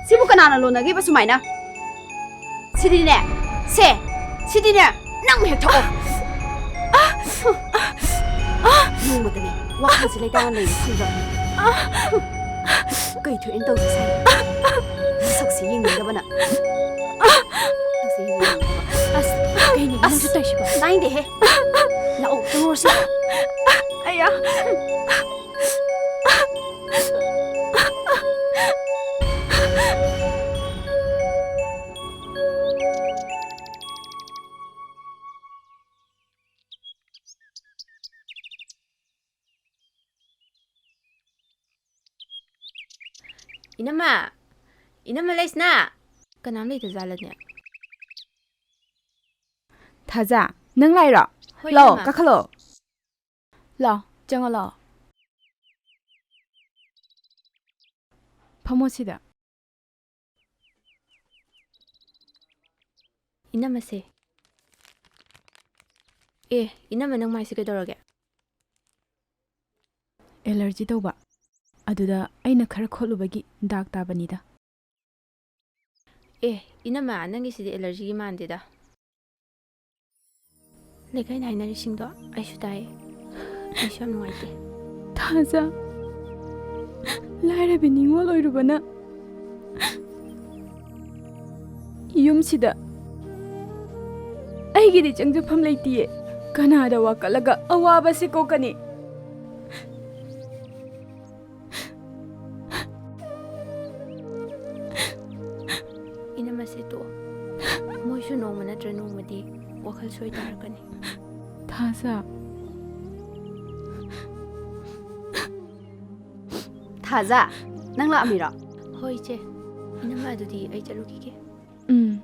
ꯁꯤꯕꯨ ꯀꯅꯥꯅ ꯂꯣꯟꯅꯒꯦꯕ ꯁꯨꯃꯥꯏꯅ? ꯁꯤꯗꯤꯅꯦ, ꯁꯦ, ꯁꯤꯗꯤꯅꯦ, ꯅꯪ ꯍꯦꯛ ꯊꯛꯑꯣ꯫ ꯌꯦꯡꯕꯗꯅꯦ ꯋꯥꯈꯜꯁꯦ ꯂꯩꯇꯥꯅ ꯂꯩꯕ ꯐꯪꯗ꯭ꯔꯕꯅꯦ꯫ ꯀꯩ ꯊꯣꯛꯑꯦꯅ ꯇꯧꯁꯦ ꯁꯥꯏ꯫ ꯃꯁꯛꯁꯦ ꯌꯦꯡꯅꯤꯡꯗꯕꯅ꯫ ꯃꯁꯛꯁꯦ ꯌꯦꯡꯅꯤꯡꯗꯕ꯫ ꯑꯁ, ꯀꯩꯅꯣ ꯅꯪꯁꯨ ꯇꯧꯏꯁꯤꯕꯣ? ꯇꯥꯏꯅꯤꯡꯗꯦꯍꯦ꯫ ꯂꯥꯛꯑꯣ, ꯆꯪꯉꯨꯔꯁꯤ꯫ ꯑꯌꯥ꯫ ꯏꯅꯝꯃ, ꯏꯅꯝꯃ ꯂꯩꯁꯅꯥ꯫ ꯀꯅꯥꯝ ꯂꯩꯇꯖꯥꯠꯂꯅꯦ? ꯊꯥꯖ, ꯅꯪ ꯂꯥꯛꯏꯔꯣ? ꯍꯣꯏ, ꯂꯥꯛꯑꯣ, ꯏꯅꯝꯃ꯫ ꯀꯥꯈꯠꯂꯛꯑꯣ꯫ ꯂꯥꯛꯑꯣ, ꯆꯪꯉꯣ ꯂꯥꯛꯑꯣ꯫ ꯐꯝꯃꯣ ꯁꯤꯗ꯫ ꯏꯅꯝꯃꯁꯦ꯫ ꯑꯦ, ꯏꯅꯝꯃ, ꯅꯪ ꯃꯥꯏꯁꯦ ꯀꯩꯗꯧꯔꯒꯦ? ꯑꯦꯂꯔꯖꯤ ꯇꯧꯕ꯫ ꯑꯗꯨꯗ ꯑꯩꯅ ꯈꯔ ꯈꯣꯠꯂꯨꯕꯒꯤ ꯗꯥꯛ ꯇꯥꯕꯅꯤꯗ꯫ ꯑꯦ, ꯏꯅꯝꯃ, ꯅꯪꯒꯤꯁꯤꯗꯤ ꯑꯦꯂꯔꯖꯤꯒꯤ ꯃꯥꯟꯗꯦꯗ꯫ ꯂꯩꯀꯥꯏꯅ ꯍꯥꯏꯅꯔꯤꯁꯤꯡꯗꯣ ꯑꯩꯁꯨ ꯇꯥꯏ꯫ ꯑꯩꯁꯨ ꯌꯥꯝ ꯅꯨꯡꯉꯥꯏꯇꯦ꯫ ꯊꯥꯖ, ꯂꯥꯏꯔꯕꯤ ꯅꯤꯉꯣꯜ ꯑꯣꯏꯔꯨꯕꯅ ꯌꯨꯝꯁꯤꯗ ꯑꯩꯒꯤꯗꯤ ꯆꯪꯖꯐꯝ ꯂꯩꯇꯤꯌꯦ꯫ ꯀꯅꯥꯗ ꯋꯥꯀꯠꯂꯒ ꯑꯋꯥꯕꯁꯤ ꯀꯣꯛꯀꯅꯤ? ꯏꯅꯝꯃꯁꯦ ꯇꯣꯛꯑꯣ꯫ ꯃꯣꯏꯁꯨ ꯅꯣꯡꯃ ꯅꯠꯇ꯭ꯔ ꯅꯣꯡꯃꯗꯤ ꯋꯥꯈꯜ ꯁꯣꯏ ꯇꯥꯔꯛꯀꯅꯤ꯫ ꯊꯥꯖ꯫ ꯊꯥꯖ, ꯅꯪ ꯂꯥꯛꯑꯝꯃꯤꯔꯣ? ꯍꯣꯏ, ꯏꯆꯦ꯫ ꯏꯅꯝꯃ, ꯑꯗꯨꯗꯤ ꯑꯩ ꯆꯠꯂꯨꯈꯤꯒꯦ꯫ ꯎꯝ꯫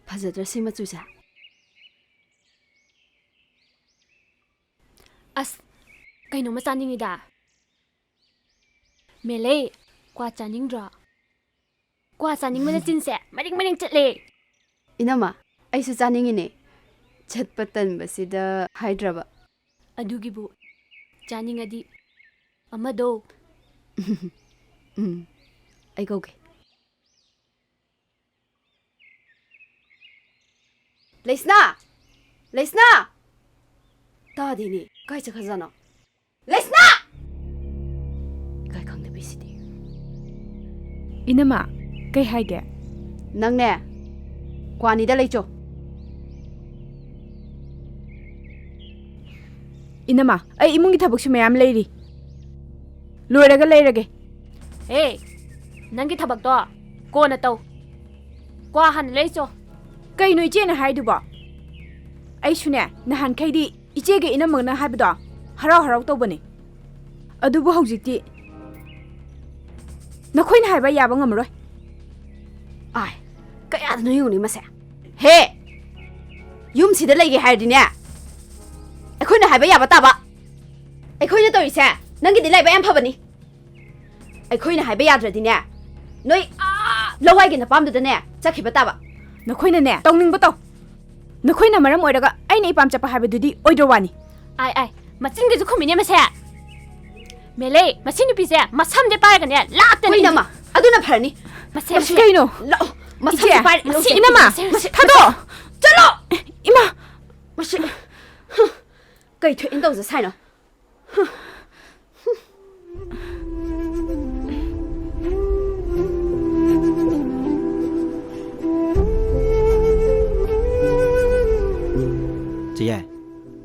ꯐꯖꯗ꯭ꯔ ꯁꯤ ꯃꯆꯨꯁꯦ? ꯑꯁ, ꯀꯩꯅꯣꯝꯃ ꯆꯥꯅꯤꯡꯉꯤꯗ꯫ ꯃꯦꯂꯩ, ꯀ꯭ꯋꯥ ꯆꯥꯅꯤꯡꯗ꯭ꯔꯣ? ꯀ꯭ꯋꯥ ꯆꯥꯅꯤꯡꯕꯅ ꯆꯤꯟꯁꯦ ꯃꯔꯤꯡ ꯃꯔꯤꯡ ꯆꯠꯂꯦ꯫ ꯏꯅꯝꯃ, ꯑꯩꯁꯨ ꯆꯥꯅꯤꯡꯉꯤꯅꯦ꯫ ꯆꯠꯄ ꯇꯟꯕꯁꯤꯗ ꯍꯥꯏꯗ꯭ꯔꯕ꯫ ꯑꯗꯨꯒꯤꯕꯨ ꯆꯥꯅꯤꯡꯉꯗꯤ ꯑꯃꯗꯣ꯫ ꯎꯝ, ꯑꯩ ꯀꯧꯒꯦ꯫ ꯂꯩꯁꯅꯥ! ꯂꯩꯁꯅꯥ! ꯇꯥꯗꯦꯅꯦ, ꯀꯥꯏ ꯆꯠꯈ꯭ꯔꯖꯥꯠꯅꯣ? ꯂꯩꯁꯅꯥ! ꯏꯀꯥꯏ ꯈꯪꯗꯕꯤꯁꯤꯗꯤ꯫ ꯏꯅꯝꯃ, ꯀꯩ ꯍꯥꯏꯒꯦ? ꯅꯪꯅꯦ, ꯀ꯭ꯋꯥꯅꯤꯗ ꯂꯩꯆꯣ꯫ ꯏꯅꯝꯃ, ꯑꯩ ꯏꯃꯨꯡꯒꯤ ꯊꯕꯛꯁꯨ ꯃꯌꯥꯝ ꯂꯩꯔꯤ꯫ ꯂꯣꯏꯔꯒ ꯂꯩꯔꯒꯦ꯫ ꯑꯦ, ꯅꯪꯒꯤ ꯊꯕꯛꯇꯣ ꯀꯣꯟꯅ ꯇꯧ꯫ ꯀ꯭ꯋꯥ ꯍꯥꯟꯅ ꯂꯩꯆꯣ꯫ ꯀꯩꯅꯣ ꯏꯆꯦꯅ ꯍꯥꯏꯗꯨꯕꯣ? ꯑꯩꯁꯨꯅꯦ, ꯅꯍꯥꯟꯈꯩꯗꯤ ꯏꯆꯦꯒ ꯏꯅꯝꯃꯒꯅ ꯍꯥꯏꯕꯗꯣ ꯍꯔꯥꯎ ꯍꯔꯥꯎ ꯇꯧꯕꯅꯦ꯫ ꯑꯗꯨꯕꯨ ꯍꯧꯖꯤꯛꯇꯤ ꯅꯈꯣꯏꯅ ꯍꯥꯏꯕ ꯌꯥꯕ ꯉꯝꯃꯔꯣꯏ꯫ ꯑꯥꯏ, ꯀꯌꯥꯗꯅꯣ ꯌꯦꯡꯉꯨꯅꯦ ꯃꯁꯦ꯫ ꯍꯦ! ꯌꯨꯝꯁꯤꯗ ꯂꯩꯒꯦ ꯍꯥꯏꯔꯗꯤꯅꯦ, ꯑꯩꯈꯣꯏꯅ ꯍꯥꯏꯕ ꯌꯥꯕ ꯇꯥꯕ꯫ ꯑꯩꯈꯣꯏꯅ ꯇꯧꯔꯤꯁꯦ ꯅꯪꯒꯤꯗꯤ ꯂꯥꯏꯕꯛ ꯌꯥꯝ ꯐꯕꯅꯤ꯫ ꯑꯩꯈꯣꯏꯅ ꯍꯥꯏꯕ ꯌꯥꯗ꯭ꯔꯗꯤꯅꯦ, ꯅꯣꯏ ꯑꯥ ꯂꯋꯥꯏꯒꯤ ꯅꯄꯥꯝꯗꯨꯗꯅꯦ ꯆꯠꯈꯤꯕ ꯇꯥꯕ꯫ ꯅꯈꯣꯏꯅꯅꯦ ꯇꯧꯅꯤꯡꯕ ꯇꯧ꯫ ꯅꯈꯣꯏꯅ ꯃꯔꯝ ꯑꯣꯏꯔꯒ ꯑꯩꯅ ꯏꯄꯥꯝ ꯆꯠꯄ ꯍꯥꯏꯕꯗꯨꯗꯤ ꯑꯣꯏꯗ꯭ꯔꯣ ꯋꯥꯅꯤ꯫ ꯑꯥꯏ, ꯑꯥꯏ, ꯃꯆꯤꯟꯒꯁꯨ ꯈꯨꯝꯃꯤꯅꯦ ꯃꯁꯦ꯫ ꯃꯦꯂꯩ, ꯃꯁꯤ ꯅꯨꯄꯤꯁꯦ ꯃꯁꯝꯁꯦ ꯄꯥꯏꯔꯒꯅꯦ ꯂꯥꯛꯇꯅ ꯍꯣꯏ, ꯏꯅꯝꯃ, ꯑꯗꯨꯅ ꯐꯔꯅꯤ꯫ ꯃꯁꯦ, ꯃꯁꯤ ꯃꯁꯦ꯫ ꯀꯩꯅꯣ? ꯂꯥꯛꯑꯣ, ꯃꯁꯝꯁꯦ ꯏꯆꯦ, ꯄꯥꯏꯔ-, ꯃꯁꯤ ꯂꯥꯛꯑꯣ, ꯏꯅꯝꯃ, ꯃꯁꯦ, ꯃꯁꯦ, ꯊꯥꯗꯣꯛꯑꯣ꯫ ꯆꯠꯂꯣ! ꯏꯃꯥ! ꯃꯁꯤ, ꯍꯨꯝ, ꯀꯩ ꯊꯣꯛꯏꯅ ꯇꯧꯖ ꯁꯥꯏꯅꯣ? ꯆꯦ ꯌꯥꯏ,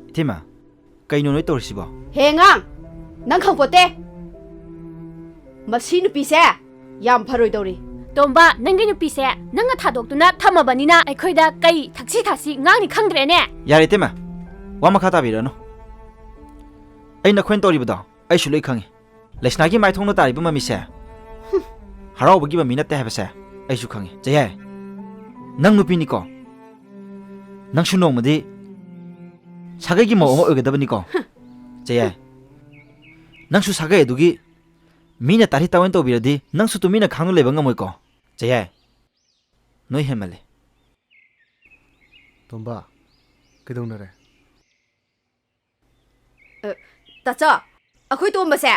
ꯏꯇꯩꯃ, ꯀꯩꯅꯣ ꯅꯣꯏ ꯇꯧꯔꯤꯁꯤꯕꯣ? ꯍꯦ ꯑꯉꯥꯡ, ꯅꯪ ꯈꯪꯄꯣꯠꯇꯦ꯫ ꯃꯁꯤ ꯅꯨꯄꯤꯁꯦ ꯌꯥꯝ ꯐꯔꯣꯏꯗꯧꯔꯤ꯫ ꯇꯣꯝꯕ, ꯅꯪꯒꯤ ꯅꯨꯄꯤꯁꯦ ꯅꯪꯅ ꯊꯥꯗꯣꯛꯇꯨꯅ ꯊꯝꯃꯕꯅꯤꯅ ꯑꯩꯈꯣꯏꯗ ꯀꯩ ꯊꯛꯁꯤ ꯊꯥꯁꯤ ꯉꯥꯡꯅꯤ ꯈꯪꯗ꯭ꯔꯦꯅꯦ꯫ ꯌꯥꯔꯦ ꯏꯇꯩꯃ, ꯋꯥ ꯃꯈꯥ ꯇꯥꯕꯤꯔꯅꯨ꯫ ꯑꯩ ꯅꯈꯣꯏꯅ ꯇꯧꯔꯤꯕꯗꯣ ꯑꯩꯁꯨ ꯂꯣꯏ ꯈꯪꯉꯤ꯫ ꯂꯩꯁꯅꯥꯒꯤ ꯃꯥꯏꯊꯣꯡꯗ ꯇꯥꯔꯤꯕ ꯃꯃꯤꯁꯦ, ꯍꯨꯝ, ꯍꯔꯥꯎꯕꯒꯤ ꯃꯃꯤ ꯅꯠꯇꯦ ꯍꯥꯏꯕꯁꯦ ꯑꯩꯁꯨ ꯈꯪꯉꯤ꯫ ꯆꯦ ꯌꯥꯏ, ꯅꯪ ꯅꯨꯄꯤꯅꯤꯀꯣ, ꯅꯪꯁꯨ ꯅꯣꯡꯃꯗꯤ ꯁꯥꯒꯩꯒꯤ ꯃꯧ ꯑꯃ ꯑꯣꯏꯒꯗꯕꯅꯤꯀꯣ꯫ ꯆꯦ ꯌꯥꯏ, ꯅꯪꯁꯨ ꯁꯥꯒꯩ ꯑꯗꯨꯒꯤ ꯃꯤꯅ ꯇꯥꯊꯤ ꯇꯥꯑꯣꯏꯅ ꯇꯧꯕꯤꯔꯗꯤ ꯅꯪꯁꯨ ꯇꯨꯃꯤꯟꯅ ꯈꯥꯡꯅ ꯂꯩꯕ ꯉꯝꯃꯣꯏꯀꯣ꯫ ꯆꯦ ꯌꯥꯏ, ꯅꯣꯏ ꯍꯦꯟꯃꯜꯂꯦ꯫ ꯇꯣꯝꯕ, ꯀꯩꯗꯧꯅꯔꯦ? ꯇꯥꯆꯧ, ꯑꯩꯈꯣꯏ ꯇꯣꯝꯕꯁꯦ,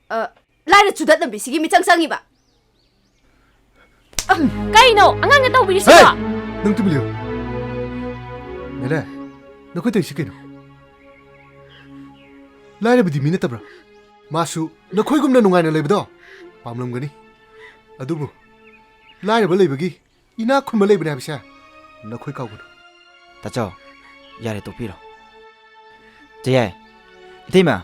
ꯑ, ꯂꯥꯏꯔ ꯆꯨꯗꯠꯅꯕꯤꯁꯤꯒꯤ ꯃꯤꯆꯪ ꯆꯪꯉꯤꯕ꯫ ꯀꯩꯅꯣ ꯑꯉꯥꯡꯅ ꯇꯧꯕꯤꯔꯤꯁꯤꯕꯣ? ꯍꯦ! ꯅꯪ ꯇꯨꯃꯤꯟ ꯂꯩꯌꯨ꯫ ꯅꯦꯅꯦ, ꯅꯈꯣꯏ ꯇꯧꯔꯤꯁꯤ ꯀꯩꯅꯣ? ꯂꯥꯏꯔꯕꯗꯤ ꯃꯤ ꯅꯠꯇꯕ꯭ꯔꯥ? ꯃꯥꯁꯨ ꯅꯈꯣꯏꯒꯨꯝꯅ ꯅꯨꯡꯉꯥꯏꯅ ꯂꯩꯕꯗꯣ ꯄꯥꯝꯂꯝꯒꯅꯤ꯫ ꯑꯗꯨꯕꯨ ꯂꯥꯏꯔꯕ ꯂꯩꯕꯒꯤ ꯏꯅꯥꯛ ꯈꯨꯟꯕ ꯂꯩꯕꯅꯦ ꯍꯥꯏꯕꯁꯦ ꯅꯈꯣꯏ ꯀꯥꯎꯒꯅꯨ꯫ ꯇꯥꯆꯧ, ꯌꯥꯔꯦ, ꯇꯣꯛꯄꯤꯔꯣ꯫ ꯆꯌꯥꯏ, ꯏꯇꯩꯃ,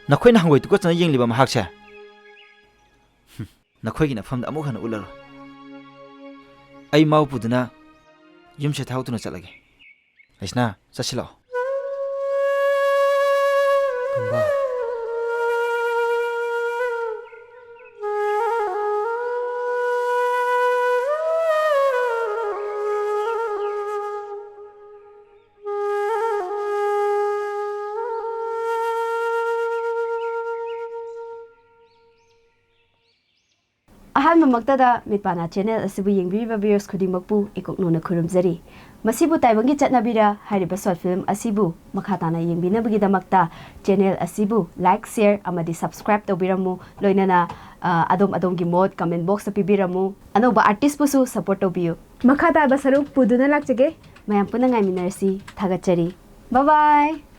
ꯅꯈꯣꯏꯅ ꯍꯪꯒꯣꯏ ꯇꯨꯀꯠꯆꯅ ꯌꯦꯡꯂꯤꯕ ꯃꯍꯥꯛꯁꯦ, ꯍꯨꯝ, ꯅꯈꯣꯏꯒꯤ ꯅꯐꯝꯗ ꯑꯃꯨꯛ ꯍꯟꯅ ꯎꯠꯂꯔꯣꯏ꯫ ꯑꯩ ꯃꯥꯕꯨ ꯄꯨꯗꯨꯅ ꯌꯨꯝꯁꯦ ꯊꯥꯗꯣꯛꯇꯨꯅ ꯆꯠꯂꯒꯦ꯫ ꯂꯩꯁꯅꯥ, ꯆꯠꯁꯤꯜꯂꯛꯑꯣ꯫ ꯇꯣꯝꯕ꯫ ꯑꯍꯥꯟꯕꯃꯛꯇꯗ ꯃꯤꯠꯄꯥꯅ ꯆꯦꯅꯦꯜ ꯑꯁꯤꯕꯨ ꯌꯦꯡꯕꯤꯔꯤꯕ viewers ꯈꯨꯗꯤꯡꯃꯛꯄꯨ ꯏꯀꯣꯛꯅꯧꯅ ꯈꯨꯔꯨꯝꯖꯔꯤ꯫ ꯃꯁꯤꯕꯨ ꯇꯥꯏꯕꯪꯒꯤ ꯆꯠꯅꯕꯤꯔ ꯍꯥꯏꯔꯤꯕ short film ꯑꯁꯤꯕꯨ ꯃꯈꯥ ꯇꯥꯅ ꯌꯦꯡꯕꯤꯅꯕꯒꯤꯗꯃꯛꯇ channel ꯑꯁꯤꯕꯨ like, share ꯑꯃꯗꯤ subscribe ꯇꯧꯕꯤꯔꯝꯃꯨ꯫ ꯂꯣꯏꯅꯅ, ꯑ, ꯑꯗꯣꯝ ꯑꯗꯣꯝꯒꯤ ꯃꯣꯠ comment box ꯇ ꯄꯤꯕꯤꯔꯝꯃꯨ꯫ ꯑꯅꯧꯕ artist ꯄꯨꯁꯨ support ꯇꯧꯕꯤꯌꯨ꯫ ꯃꯈꯥ ꯇꯥꯕ ꯁꯔꯨꯛ ꯄꯨꯗꯨꯅ ꯂꯥꯛꯆꯒꯦ꯫ ꯃꯌꯥꯝ ꯄꯨꯟꯅ ꯉꯥꯏꯃꯤꯟꯅꯔꯁꯤ꯫ ꯊꯥꯒꯠꯆꯔꯤ꯫ Bye bye꯫